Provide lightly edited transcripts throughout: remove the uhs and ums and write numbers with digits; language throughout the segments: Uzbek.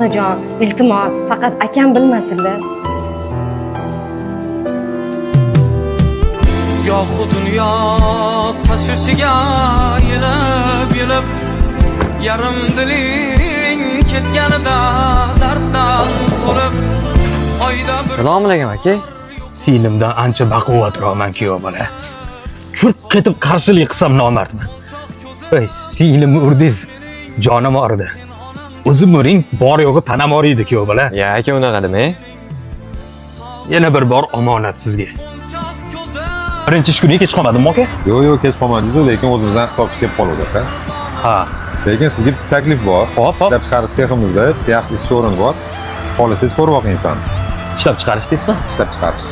Onajon, iltimos, faqat akam bilmasinlar. Gohu dunyo tashvishiga yelib yelib, yarim diling ketganida darddan to'lib, oyda bir Assalomu alaykum aka. Singlimdan ancha baquvvatroqman, kuyov bola. Churq ketib qarshilik qilsam nomardman. Ey, singlimni urdingiz, jonim og'ridi. O'zim uring, bor yo'g'i tanam og'riydi, kuyov bola. Ya aka, unaqa demang. Yana bir bor omonat sizga. Birinchi ish kuniga kech qolmadimmi, aka? Yo'q, yo'q, kech qolmadingiz, lekin o'zimizdan hisobchi kelib qoluvdi aka. Ha. Lekin sizga bitta taklif bor. Hop, hop. Ishlab chiqarish seximizda bitta yaxshi ishchi o'rni bor. Xohlasangiz ko'rib boqing o'shani. Ishlab chiqarish deysizmi? Ishlab chiqarish.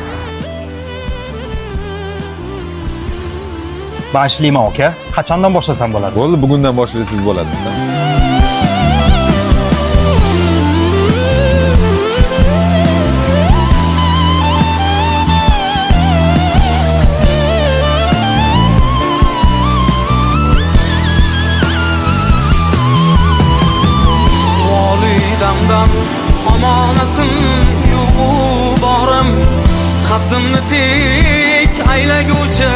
Man ishlayman, aka. Qachondan boshlasam bo'ladi? Bo'ldi, bugundan boshlasangiz bo'ladi. Volidamdan omonatim yo'qu borim, qaddimni tik aylaguvchi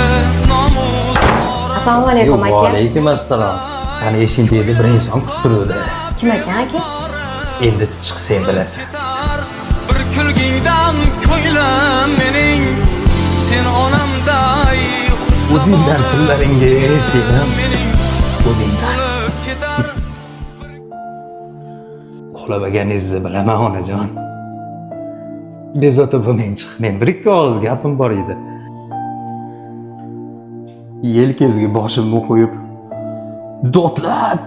nomus orim. Assalomu alaykum, aka. Alaykum assalom. Sani eshigingda edi, bir inson kutib turuvdi. Kim ekan, aka? Endi chiqsang bilasan. Bir kulgingdan ko'nglim mening, sen onamday O'zingdan tillaringga senim, mening o'zingdan. to'lib ketar. Uxlamaganingizni bilaman, onajon. Bezovta bo'lmang, chiqmang. Bir ikki og'iz gapim bor edi. Yelkangizga boshimni qo'yib dodlab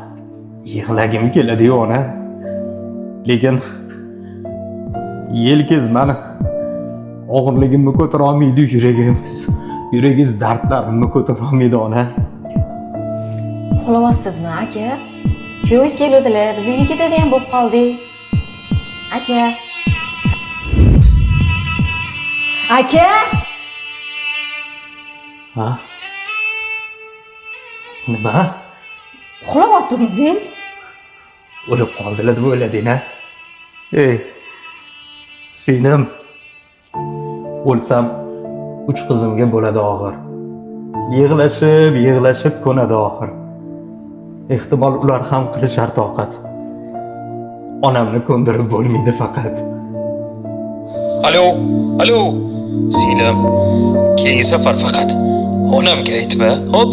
yig'lagim keladi-yu, ona. Lekin yelkangiz mani og'irligimni ko'tara olmaydi, yuragimiz. Yuragingiz dardlarimni ko'tara olmaydi, ona. Uxlayapsizmi, aka? Kuyovingiz keluvdilar, biz uyga ketadigan bo'lib qoldik. Aka. Aka! Ha? Nima? Uxlayotgandingiz? O'lib qoldilar deb o'ylading, a? Ey, singlim, o'lsam uch qizimga bo'ladi og'ir. Yig'lashib, yig'lashib ko'nadi oxir. Ehtimol ular ham qilishar toqat. Onamni ko'ndirib bo'lmaydi faqat. Alo, alo. Singlim, keyingi safar faqat onamga aytma, xo'p?